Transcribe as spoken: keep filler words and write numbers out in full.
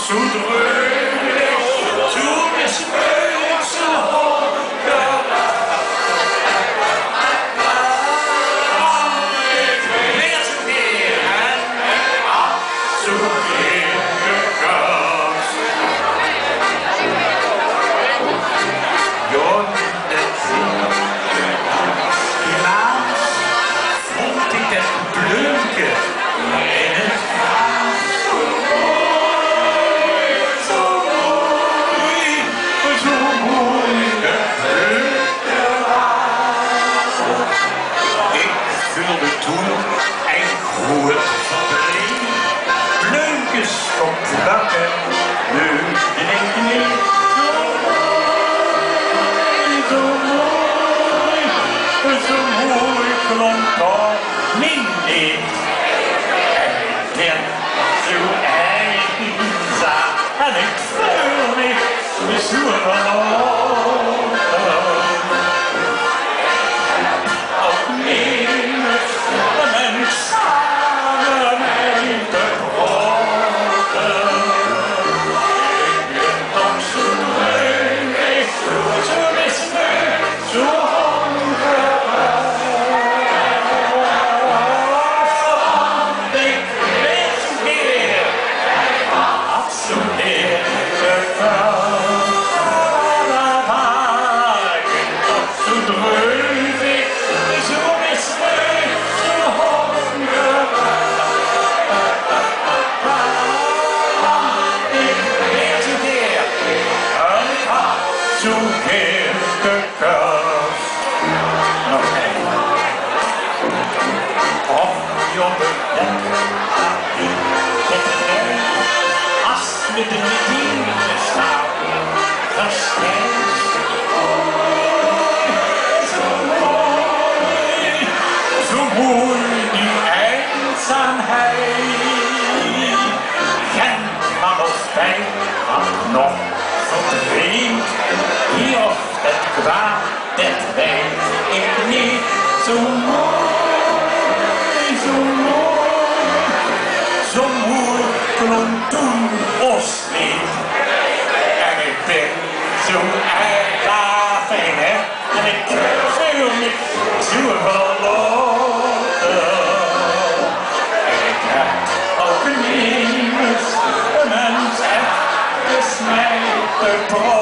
Zoe dreug, zoe besmeurd, zoe honger. Weer zoe weer en zoe weer gekast. Jao, det zeen. Helaas vónj ich det bleumke in 't graaf. Zoe moei, zoe moei, zoe moei, det bleumke waas. Ich veulde toen ein groeët verdriet. Bleumkes op plakke, leuk, ich neet. Zoe moei, zoe moei, zoe moei klónk toch mien leed. En ich bin zoe einzaam en ich veul mich zoe verlaote. Op nemes ein mins same mei te praote. Ich bin toch zoe treurig, zoe besmeurd, zoe óngerwaas. Ich weit neet mieë waat zoe lekker waas. Zoe dreuverig, zoe misluuk, zoe hóngerig. Ich weit neet mieë, en ich haw zoe gaer gekast. Nog ein. Och, jónge, det is as mit de rivier te staon. Versteis? Zoe moei, zoe moei, zoe moei die einzaamheid. Gen man of pijn, hab nog verdriet, hie of det kwaad, det weit ich neet. Zoe moei, zoe moei, zoe moei klónk toen ós leed. En ich bin zoe erg fijn, hè? En ich veul mich zoe verlaote. En ich höb ouch nemes, ein mins, ech gesmete.